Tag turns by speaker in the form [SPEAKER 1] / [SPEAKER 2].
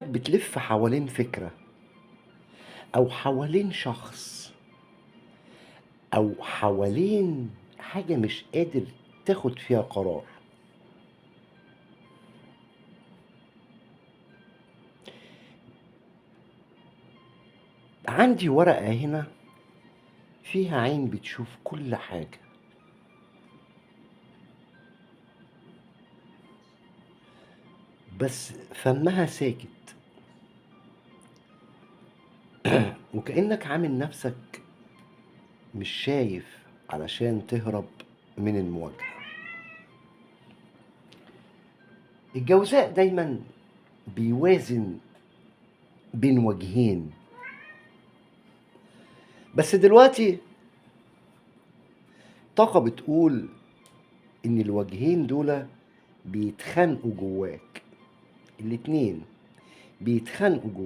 [SPEAKER 1] بتلف حوالين فكرة أو حوالين شخص أو حوالين حاجة مش قادر تاخد فيها قرار. عندي ورقة هنا فيها عين بتشوف كل حاجة، بس فمها ساكت، وكأنك عامل نفسك مش شايف علشان تهرب من المواجهة. الجوزاء دايما بيوازن بين وجهين، بس دلوقتي طاقة بتقول إن الوجهين دول بيتخانقوا جواك، الاتنين بيتخانقوا جواك.